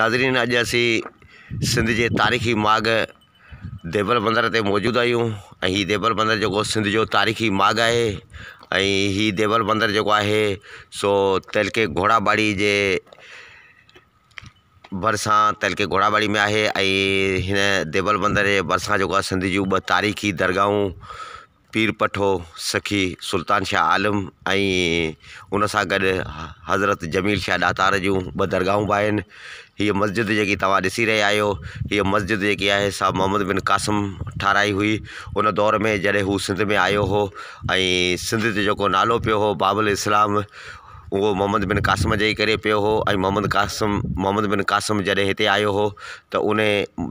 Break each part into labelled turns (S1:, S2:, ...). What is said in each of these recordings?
S1: ناظرين اڄ اسين سنڌ جي تاريخي ماڳ ديبل بندر تي موجود آهيون ۽ هي ديبل بندر جيڪو سنڌ جو تاريخي ماڳ آهي ۽ هي ديبل بندر جيڪو آهي سو تعلقي گهوڙا ٻاڙي جي ڀرسان تعلقي گهوڙا ٻاڙي ۾ آهي ۽ هن ديبل بندر جي ڀرسان جيڪو آهي سنڌ جون ٻه تاريخي درگاهون پير پٺو سخي سلطان شاهه عالم ۽ ان سان گڏ حضرت جميل شاهه ڏاتار جون ٻه درگاهون به آهن. هيء مسجد جيڪي توهان ڏسي رهيا آهيو، هيء مسجد جيڪي آهي سا محمد بن قاسم ٺاهرائي هئي. ان دور ۾ جڏهن هو سنڌ ۾ آيو هو ۽ سنڌ تي جيڪو نالو پيو هو باب الاسلام اهو محمد بن قاسم جي ئي ڪري پيو هو ۽ محمد قاسم محمد بن قاسم جڏهن هتي آيو هو ته ان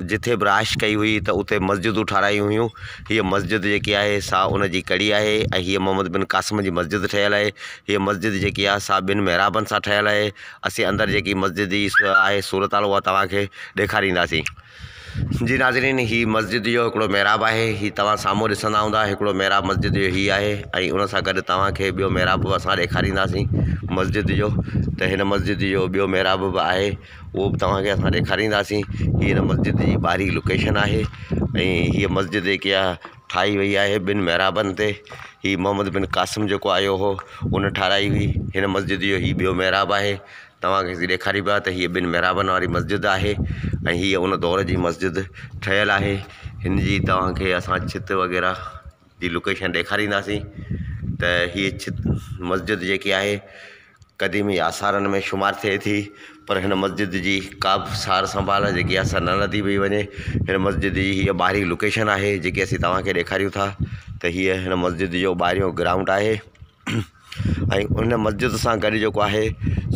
S1: جتي به رهائش ڪئي هئي ته اتي مسجدون ٺارايون هيون. هيء مسجد جيڪي آهي سا ان جي ڪڙي آهي ۽ هيء محمد بن قاسم جي مسجد ٺهيل آهي. هيء مسجد جيڪي آهي سا ٻن محرابن سان ٺهيل آهي. اسين اندر جيڪي مسجد جي آهي صورتحال اها توهان کي ڏيکارينداسين. جي ناظرين هي مسجد جو هڪڙو محراب آهي هي توهان سامهون ڏسندا هوندا هڪڙو محراب مسجد جو هي آهي ۽ ان سان گڏ توهان کي ٻيو محراب به اسان ڏيکارينداسين مسجد جو ته هن مسجد جو ٻيو محراب به آهي اهو به توهان کي اسان ڏيکارينداسين هي هن مسجد جي ٻاهرين لوڪيشن آهي ۽ هيء مسجد جيڪي آهي ٺاهي وئي آهي ٻن محرابن تي هي محمد بن قاسم جيڪو آيو هو ان ٺاهرائي هئي هن مسجد جو هي ٻيو محراب آهي توهان کي ڏيکاريون پيا ته هيء ٻن محرابن واري مسجد آهي ۽ هيء ان دور جي مسجد ٺهيل آهي. هن جي توهان کي اسان ڇت وغيره جي لوڪيشن ڏيکارينداسين ته هيء ڇت مسجد جيڪي آهي قديمي آثارن ۾ شمار ٿئي ٿي پر هن مسجد جي ڪا به سار سنڀال جيڪي آهي سا نه لڌي پئي وڃي. هن مسجد جي هيء ٻاهرين لوڪيشن آهي جيڪي اسين توهان کي ڏيکاريون ٿا ته هيء هن مسجد جو ٻاهريون گرائونڊ آهي. ۽ ان مسجد سان گڏ جيڪو آهي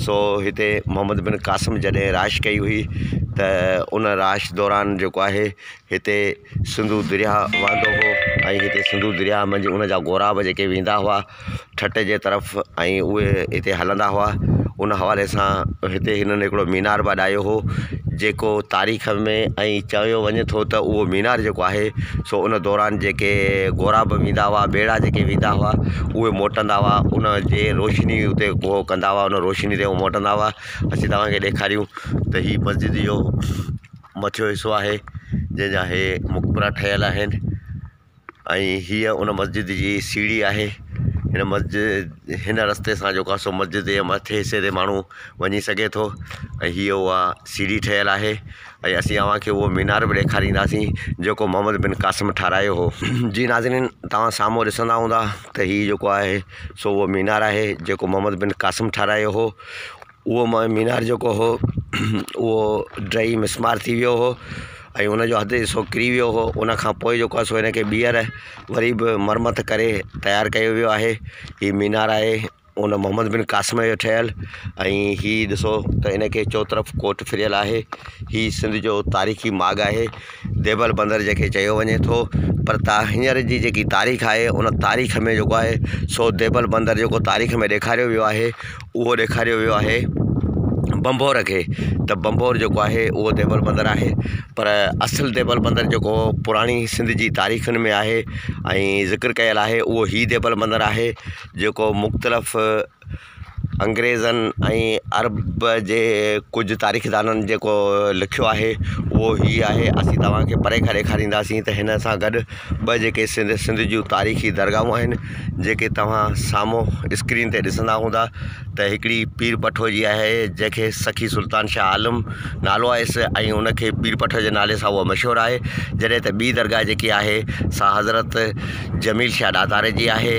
S1: سو هتي محمد بن قاسم جڏهن رهائش ڪئي هئي ته ان رهائش دوران جيڪو آهي هتي سنڌو درياهه وهندو هو ۽ هتي سنڌو درياهه منجهه ان جا غوراب جيڪي ويندا هئا ٺٽي جي طرف ۽ اهي هتي هلندا هئا ان حوالي سان هتي هنن هڪڙو مينار به اڏايو هو جيڪو تاريخ ۾ ۽ چيو وڃي ٿو ته اهو مينار جيڪو آهي سو ان دوران جيڪي غوراب ويندا هئا ٻيڙا جيڪي ويندا هئا اهي موٽندا هئا ان جي روشني اتي اهو ڪندا هئا ان روشني تي اهي موٽندا هئا اسين توهان کي ڏيکاريون ته هي مسجد جو مٿيون حصو آهي جنهن جا هي مقبرا ٺهيل آهن ۽ هيء ان مسجد جي سيڙهي آهي. هن مسجد هن رستي سان جيڪو آهي سو مسجد جي مٿي حصي تي ماڻهو وڃي سگهي ٿو ۽ هيء اها سيڙهي ٺهيل آهي ۽ اسين اوهان کي اهو مينار به ڏيکارينداسين جيڪو محمد بن قاسم ٺهرايو هو. جي ناظرين توهان سامهون ڏسندا هوندا ته هي جيڪو آهي سو اهو مينار آهي جيڪو محمد بن قاسم ٺهرايو هو. اهو مينار جيڪو هو اهو ڊهي مسمار ٿي ويو هو ۽ ان جو اڌ حصو ڪري ويو هو ان کان پوءِ جيڪو آهي سو ان کي ٻيهر وري به مرمت ڪري تيار ڪيو ويو آهي هي مينار آهي ان محمد بن قاسم جو ٺهيل ۽ هي ڏسو ته ان کي چوطرف ڪوٽ ڦريل آهي هي سنڌ جو تاريخي ماڳ آهي ديبل بندر جنهن کي چيو وڃي ٿو پر تا هينئر جي جيڪي تاريخ آهي ان تاريخ ۾ جيڪو آهي سو ديبل بندر جيڪو تاريخ ۾ ڏيکاريو ويو آهي اهو ڏيکاريو ويو آهي ڀنڀور کي ته ڀنڀور جيڪو آهي اهو ديبل بندر آهي پر اصل ديبل بندر جيڪو پراڻي سنڌ جي تاريخن ۾ آهي ۽ ذڪر ڪيل آهي اهو هي ديبل بندر آهي جيڪو مختلف انگريزن ۽ عرب جي ڪجهه تاريخدانن جيڪو لکيو آهي اهو هي آهي اسين توهان کي پري کان ڏيکارينداسين ته هن سان گڏ ٻه جيڪي سنڌ سنڌ جون تاريخي درگاهون آهن جيڪي توهان سامهون اسڪرين تي ڏسندا هوندا ته هڪڙي پير پٺو جي آهي جنهن کي سخي سلطان شاهه عالم نالو آهيس ۽ ان کي پير پٺو جي نالي سان اها مشهور آهي جڏهن ته ٻي درگاهه جيڪي آهي سا حضرت جميل شاهه ڏاتاري جي آهي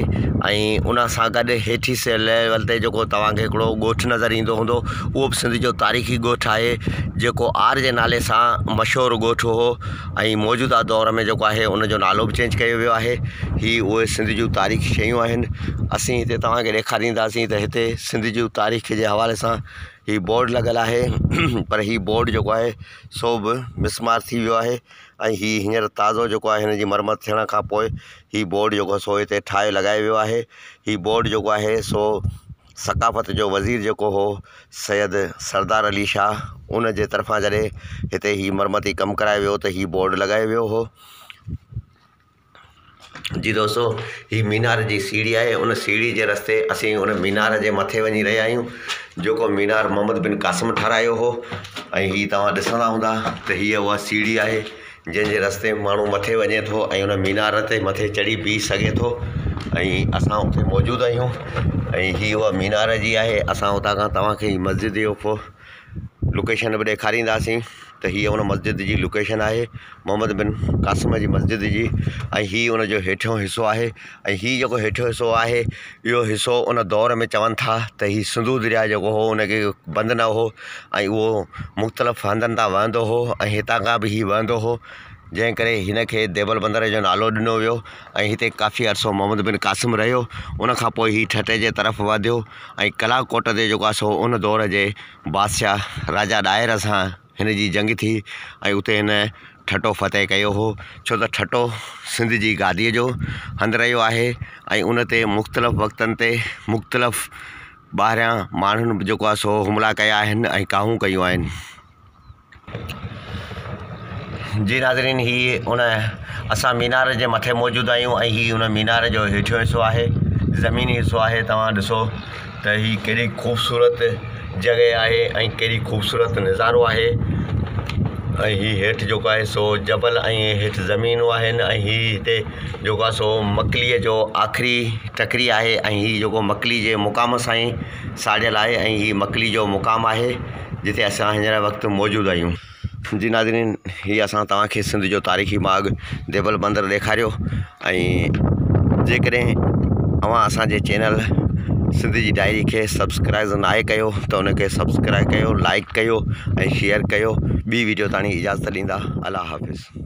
S1: ۽ ان سان گڏ هيٺين سي ليول تي جيڪو توهان کي هڪڙو ڳوٺ نظر ايندو هوندو اهو به سنڌ جو تاريخي ڳوٺ آهي جيڪو آر جي نالي سان مشهور ڳوٺ هو ۽ موجوده دور ۾ جيڪو آهي ان جو نالو به چينج ڪيو ويو آهي هي اهي سنڌ جون تاريخي شيون آهن اسين هتي توهان کي ڏيکارينداسين ته هتي سنڌ جون تاريخ جي حوالي سان هي بورڊ لڳل آهي پر هي بورڊ جيڪو آهي سو به مسمار ٿي ويو آهي ۽ هي هينئر تازو جيڪو آهي هن جي مرمت ٿيڻ کان پوء هي بورڊ جيڪو آهي سو هتي ٺاهي لڳايو ويو آهي. هي بورڊ جيڪو آهي سو ثقافت جو وزير جيڪو هو سيد سردار علي شاهه ان جي طرفان جڏهن هتي هي مرمتي ڪم ڪرايو ويو ته هي بورڊ لڳايو ويو هو. جي دوستو هي مينار جي سيڙهي آهي ان سيڙهي جي رستي اسين ان مينار جي مٿي وڃي رهيا آهيون جيڪو مينار محمد بن قاسم ٺهرايو هو ۽ هي توهان ڏسندا هوندا ته هيء اها سيڙهي آهي جنهن جي رستي ماڻهو مٿي وڃي ٿو ۽ ان مينار تي مٿي چڙهي بيهي سگهي ٿو ۽ اسان اتي موجود آهيون ۽ هي اها مينار جي آهي اسان اتان کان توهان کي مسجد جو لوڪيشن به ڏيکارينداسين ته هيء ان مسجد جي لوڪيشن آهي محمد بن قاسم جي مسجد جي ۽ هي ان جو هيٺيون حصو آهي ۽ هي جيڪو هيٺيون حصو آهي اهو حصو ان دور ۾ چون ٿا ته هي سنڌو درياء جيڪو هو ان کي بند نه هو ۽ اهو مختلف هنڌن تان وهندو هو ۽ هتان کان به هي وهندو هو جنهن ڪري هن کي ديبل بندر جو نالو ڏنو ويو ۽ هتي ڪافي عرصو محمد بن قاسم رهيو ان کان پوء هي ٺٽي جي طرف وڌيو ۽ ڪلان ڪوٽ تي جيڪو آهي سو ان دور جي بادشاهه راجا ڏاهر سان هن جي جنگ ٿي ۽ اتي هن ٺٽو فتح ڪيو هو ڇو ته ٺٽو سنڌ جي گاديء جو هنڌ رهيو آهي ۽ ان تي مختلف وقتن تي مختلف ٻاهريان ماڻهن به جيڪو آهي سو حملا ڪيا آهن ۽ ڪاهون ڪيون آهن. جي ناظرين هي ان اسان مينار جي مٿي موجود آهيون ۽ هي ان مينار جو هيٺيون حصو آهي زميني حصو آهي توهان ڏسو ته هي ڪيڏي خوبصورت جڳهه آهي ۽ ڪيڏي خوبصورت نظارو آهي ۽ هي هيٺ جيڪو آهي سو جبل ۽ هيٺ زمينون آهن ۽ هي هتي جيڪو آهي سو مڪليء جو آخري ٽڪري آهي ۽ هي جيڪو مڪلي جي مقام سان ئي ساڙيل آهي ۽ هي مڪلي جو مقام آهي جتي اسان هينئر وقت موجود آهيون. جي ناظرين هي اسان توهان کي سنڌ جو تاريخي ماڳ ديبل بندر ڏيکاريو ۽ جيڪڏهن اوهان اسان جي چينل سنڌ جي ڊائري کي سبسڪرائب ناهي ڪيو ته ان کي سبسڪرائب ڪيو لائڪ ڪيو ۽ شيئر ڪيو ٻي ويڊيو تاڻي اجازت ڏيندا الله حافظ.